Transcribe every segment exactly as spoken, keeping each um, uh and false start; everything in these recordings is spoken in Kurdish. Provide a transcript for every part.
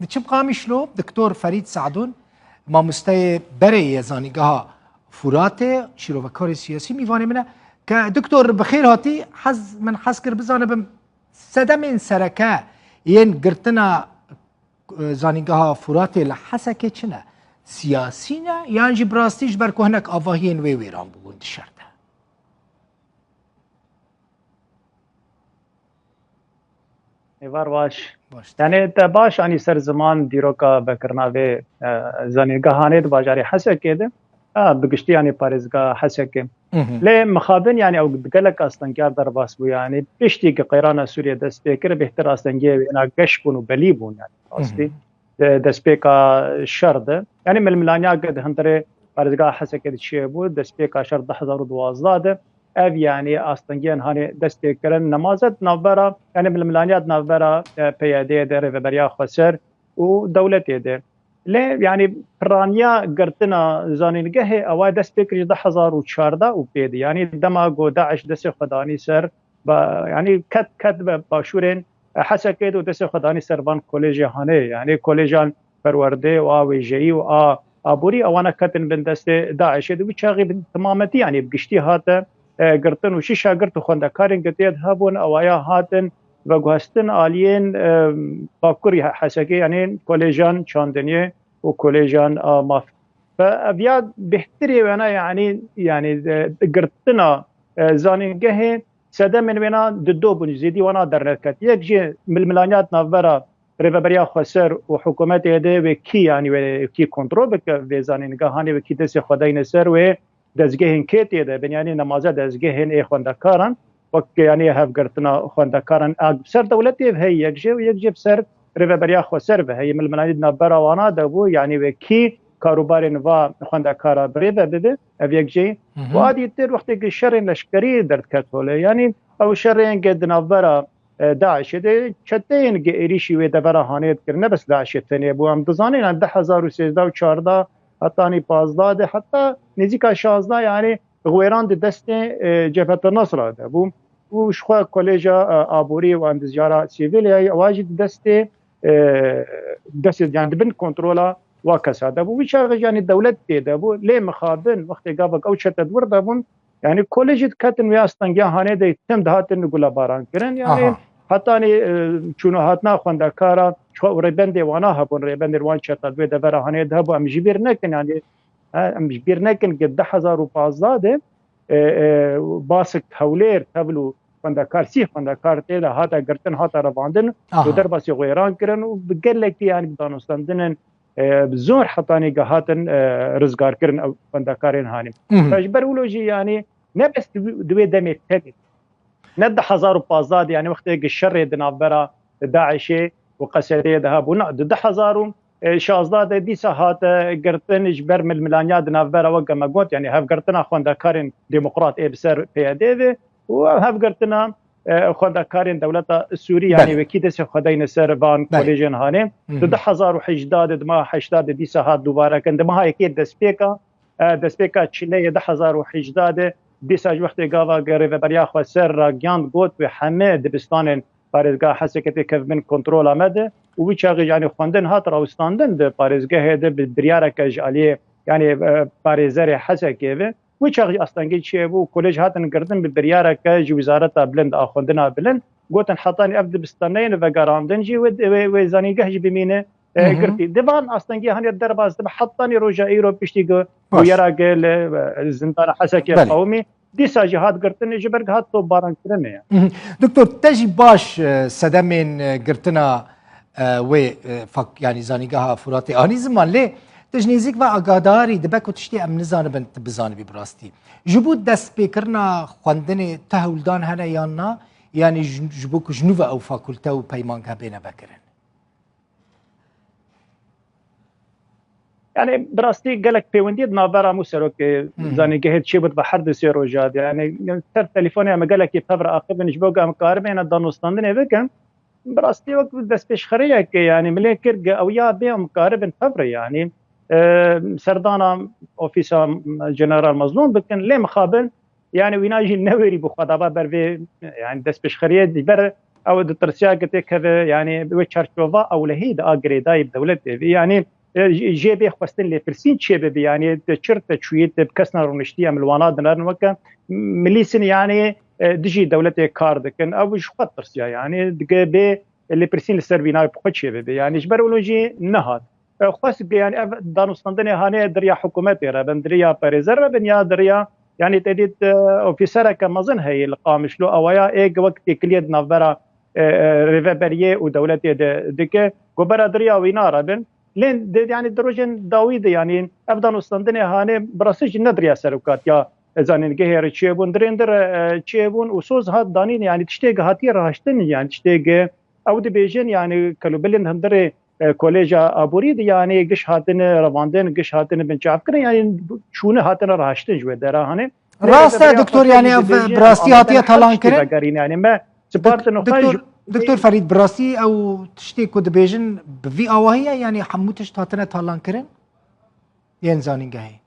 Diçim Qamişlo, Doktor Ferîd Sadûn, mamosteyê berê ye Zanîngeha Furatê, şîrovekarê siyasî, mîvanê min e. Ke Doktor, bi xêr hatî, hez, min hez kir bizanibim, sedemên sereke yên girtina, e, Zanîngeha Furatê li Hesekê çi ne? Siyasî ne, yan jî bi rastî ji ber ku hinek avahiyên wê wêran bûbûn di şer de? Êvar baş. Baş. Yani te baş anî ser ziman dîroka vekirina vê, e, zanîngehanê di bajarê Hesekê de. Ha, bi giştî yani parêzga Hesekê. Hı hı. Lê mixabin yani ew gelek astengiyar derbas bû yani. Piştî ki qeyrana Sûriye dest pê kir, bêhtir astengiyê wêna geş bûn û belî bûn yani. Hı hı. Rastî. De-, destpêka şer de. Yani milmilaniya di hundirê parêzga Hesekê de çêbû, destpêka şer du hezar û duwazdeh de. Ev, yanî, astengiyên hanê dest pê kirin, nemaze di navbera, yanî, milmilaniya di navbera, e, P Y D'yê de, Rêveberiya Xweser û dewletê de. Lê, yanî, piraniya girtina zanîngehê ewa dest pê kir ji du hezar û çardeh û pê de. Yanî, dema ku DAIŞ destê xwe danî ser, ba, yanî, ket, ket be başûrên, e, Hesekê de û destê xwe danî ser van kolejê hanê. Yanî, kolejan perwerdê û a wêjeyî û a aborî, ewana ketin bin destê DAIŞê. Di wî çaxî bi timametî, yanî bi giştî hate, e, girtin û şî şagirt û xwendekarên girtiyê di hebûn, ewaya hatin veguhestin aliyên, e, Bakurî He-, Hesekê, yanî kolejan çandiniyê û kolejan a maf. Ve ev ya bêhtirê wena, yanî, yanî, e, girtina, e, zanîngehê sedemên wêna di do bûn, zêdî wana derneket. Yek jî milmilaniya di navbera Rêveberiya Xweser û hikûmetê de wê kî, yanî wê kî kontrol bike vê zanîngehanê, wê kî destê xwe deyne ser wê dezgehên kê tê de bin, yanî nemaze dezgehên ê xwendekaran, wek, yanî, hevgirtina xwendekaran a bi ser dewletê ve heye yek jê û yek jê bi ser Rêveberiya Xweser ve heye. Milmilanî di navbera wana de bû, yanî wê kî karûbarên va xwendekara bi rê ve bibe, ev yek jê. Hı hı. Û a dîtir wextê ki şerên leşkerî derdiket holê, yanî ew şerên ki di navbera e, DAIŞê de çeteyên gi êrîşî wê devera hanê dikirin, ne bes DAIŞê tenê bû. Em dizanin, em du hezar û sêzdeh û çardeh hetanî pazdeh de, heta nêzîka şazdeh, yanî, xwêran di destê, e, Cebhet el Nusra de bû. Û ji xwe Koleja, e, Aborî û Endizyara Sivîl ya, ewa jî di destê, e, destê, yani, di bin kontrola wa kesa de bû. Wî çaxê, yanî, dewlet tê de bû. Lê mixabin, wextê gavek ew çete di wir de bûn, Yanî kolejî diketin wê astengiya hanê de tim dihatin gulebaran kirin. Yanî Aha. hetanî, e, çûna hatina xwendekara, çi rêbendê wana hebûn, rêbendê wan çeta di wê devera hanê de hebû, em ji bîr nekin, yanî, e, em ji bîr nekin ki du hezar û pazdeh de, e, e, basik Hewlêr, tevl û xwendekar, sî xwendekar tê de hate girtin, hate revandin Aha. û derbasî xwêran kirin û bi gelekî, yanî, bi danûstendinên e, bi zor hetanî ge hatin, e, rizgarkirin ew xwendekarên hanî. Mhm. Ji ber wilo jî, yanî, ne bes di wî, di wê demê tenê, ne du hezar û pazdeh de, yanî, wextê ge şerê di navbera DAIŞê û Qesedê de hebû, na, di du hezar û şazdeh de dîsa hate girtin ji ber milmilaniya di navbera, weke me got, yanî, hevgirtina xwendekarên demokrat ê bi ser P Y D ve û ev hevgirtina e, xwendekarên dewleta Sûrî, yanî Belê. wekî destê xwe deyne ser van Belê. Kolejên hanê. Hı hı. Di du hezar û hejdeh de, di meha heşta de dîsa hat dubare kirin. Di meha yekê destpêka, e, destpêka çileyê du hezar û hejdeh de dîsa ji wextê gava ge Rêveberiya Xweser ragihand got wê heme dibistanên parêzgeha Hesekê tê kevbin kontrola me de û wî çaxê, yanî, xwendin hat rawestandin di parêzgehê de bi biryareke ji aliyê, yanî, e, parêzerê Hesekê ve. Wê çax jî astengî çêbû û kolej hatin girtin bi biryareke ji Wizareta Bilind a Xwendina Bilind. Gotin hetanî ev dibistaneyên vegerandin jî wê, wê, wê zanîngeh jî bimîne, e, Hı hı. girtî. Di van astengî hanê derbas dibe hetanî roja îro piştî ku Baş. bûyera gel, e, zindana Hesekê Belê. qewimî. Dîsa jî hat girtin ji ber hat topbarankirinê ye. Hı hı. Doktor, te jî baş, e, sedemên, e, girtina e, wê, e, fak-, yanî zanîngeha Furatê anî ziman, lê tu ji nêzîk ve agadarî dibe ku tiştê em nizanibin, tu bizanibî bi rastî. Ji bo destpêkirina xwendinê tu hewldan hene yan na? Yanî ji, ji bo ku ji nû ve ew fakulte û peymangeh bêne vekirin? Yani, bi rastî gelek pêwendiyê di navbera hemû serokê Hı hı. zanîngehê çêbû di her du sê roja de. Yani, ser telefonê em gelekî tevr aqibin ji bo ku em karibin danûstandinê bikin. Bi rastî wek destpêşxeriyekê, yani, milê kir ge ew ya bê em karibin tevr, yani, e, serdana ofîsa General Mazlûm bikin, lê mixabin, yani, wîna jî newêrî bû xwe daba ber vê, yani, destpêşxeriyê, ji ber ew di tirsiyakê têkeve, yanî wê çarçova ewlehî de a girêdayî bi dewletê vî. Yanî, e, jê bê xwestin lêpirsîn çêbibe, yanî te çir te çûyî te bi kes ne rûniştî em li wana dinerin weke milîsin, yanî, e, dijî dewletê kar dikin. Ew ji xwe tirsiya, yanî dige bê lêpirsîn li ser bînayê bi xwe çêbibe. Yanî ji ber wilo jî nehat. E, xwest ge, yanî ev danûstandinê hanê di riya hikûmetê re bin, di riya parêzer re bin ya di riya, yanî te dît, e, ofîsereke mezin heye li Qamişlo, ewaya ê ge wek têkiliyê di navbera, e, e, rêveberiyê û dewletê de dike, ku bera di riya wîna re bin. Lê di, yanî di rojên dawî de, yanî ev danûstandinê hanê bi rastî jî ne di riya serokatiya zanîngehê re çêbûn, di rêndir, e, çêbûn û soz hat danîn, yanî tiştê ge hatiye raştin, yanî tiştê ge ew dibêjin, yanî kelûbilên hundirê e, Koleja Aborî de, yanî giş hatine revandin, giş hatine binçavkirin, yanî çûne hatine raştin ji wê dera hanê. Rast e, doktor, yanî ev bi rastî hatiye talan kirin? Vegerîn, yanî me spartin doktor, doktor Ferîd, bi rastî ew tiştê ku dibêjin bi vî awahî ye, yanî hemû tişt hatine talan kirin? Yên zanîngehê.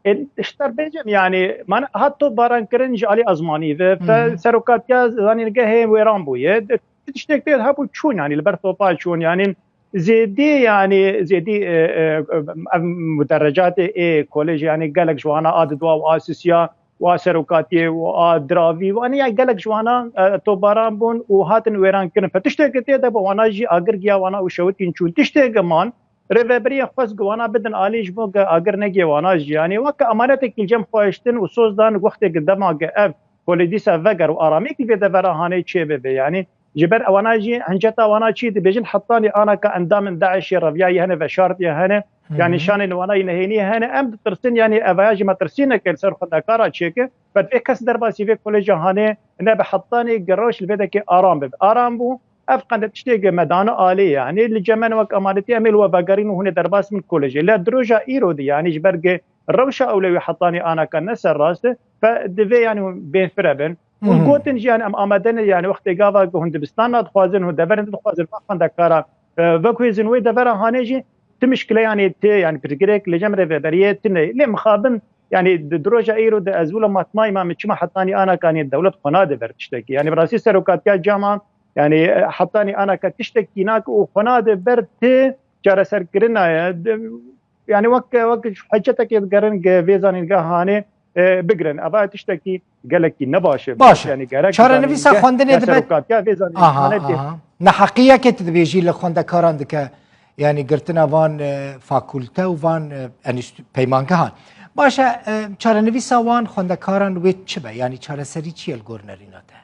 Ê, ji te bêjim, yanî, man hat topbaran kirin ji alî ezmanî ve, fe serokatiya zanîngehê wêran bûye. Di, tiştek tê hebû çûn, yanî, li ber topa çûn, yanî, zêdî, yanî, zêdî, e, e, ev muderecatê ê kolejê, yanî, gelek ji wana a didwa û a sisiya û a serokatiyê û a diravî û, yanî, ya gelek ji wana, e, topbaran bûn û hatin wêran kirin. Fe tiştek tê de bi wana jî agir giya wana û şewitîn çûn. Tiştek man, rêvebiriyê xwest gi wana bidin alî ji bo gi agir negê wana jî. Yanî weke emanetekî li cem xwe hiştin û soz dan wextê gi dema gi ev kolê dîsa veger û aramiyek li vê devera hanê çê bibe. Yanî ji ber ewana jî hinceta wana çî dibêjin hetanî anaka endamên DAIŞê reviyayî hene, veşartiyê hene. Yanî şanên wana yî nehêniyê hene. Em ditirsin, yanî evaya jî metirsîneke li ser xwendekara çêke. Ber vê kes derbasî vê koleja hanê nebe hetanî gi rewş li vê dekê aram bibe. Aram bû, ev qende tiştê ge me dane alê, yanî li cem me ne wek amanetî, em ê li we vegerîn û hûn ê derbas bin kolejê. Lê di roja îro de, yanî ji ber ge rewşa ewlewî hetanî anaka ne ser rast e, fe divê, yanî hûn bên fire bin. Hûn gotin jî, yanî em amade ne, yanî wextê gava ku hûn dibistana dixwazin, hûn deverên dixwazin, va xwendekara, e, vekuhêzin wê devera hanê jî ti mişkile, yanî ti, yanî pirsgirêk li cem rêveberiyê tune. Lê mixabin, yanî di, di roja îro de ez wilo matmayî ma min çima hetanî anaka, yanî dewlet xwe nade ber tiştekî. Yanî bi rastî serokatiya cama, yanî, e, hetanî anaka tiştekî nake û xwe nade ber ti çareserkirina ye. Di, yanî wek, wek hecetekê digerin ge vê zanîngeha hanê, e, bigirin. Eva tiştekî gelekî ne baş e. Baş e. Yanî gerek çarenivîsa zanîngeh xwendinê ya dibe serokatiya vê zanîngeha hanê bê. Aha. Neheqiyekê tu dibêjî li xwendekaran dike, yanî girtina van, e, fakulte û van, e, enîst-, peymangehan. Baş e, e, çarenivîsa wan xwendekaran wê çi be? Yanî çareserî çi ye li gor nerîna te?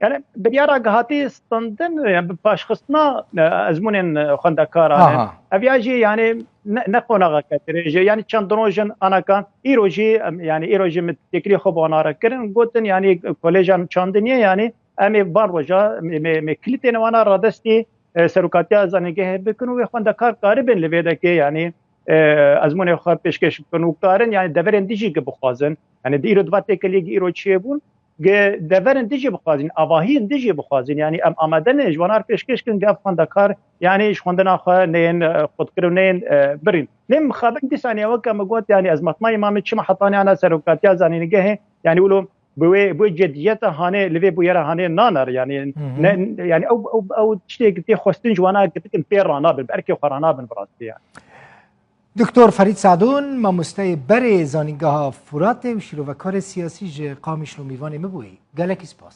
Yani biryara gihatî standin, yani bi paşxistina, e, ezmûnên, e, xwendekaran e. Ev ya jî yani ne, ne qonaxeke dirêj e. Yani çend rojin anakan, îro jî, em, yani îro jî min têkilî xwe bi wana re kirin, gotin yani kolejan çandiniyê yani em ê van roja me, me, me kilîtên wana radestî, e, serokatiya zanîngehê bikin û wê xwendekar karibin li vê dekê yani, e, ezmûnê xwe pêşkêş bikin û karin yani deverên dijî ki bixwazin. Yani di îro di va têkiliyê ki îro çêbûn, Ge deverên dijî bixwazin, avahiyên dijî bixwazin, yanî em amade ne ji wan ar pêşkêş kin, ge ev xwendekar, yanî ji xwendina xwe neyên, e, xurtkir û neyên, e, birîn. Lê mixabin dîsa niye weke min got, yanî ez matmayî ma min çima hetanî ana serokatiya zanîngehê, yanî wilo bi wê, bi wê cediyeta hanê, li vê bûyera hanê naner, yanî ne, yanî ew, ew, ew tiştê ki tê xwestin ji wana girtin pê ranabin, bi erkê xwe ranabin bi rastî yanî. Doktor Ferîd Sadûn, mamosteyê berê Zanîngeha Furatê û şîrovekarê siyasî ji Qamişlo mîvanê min bûyî. Gelekî spas.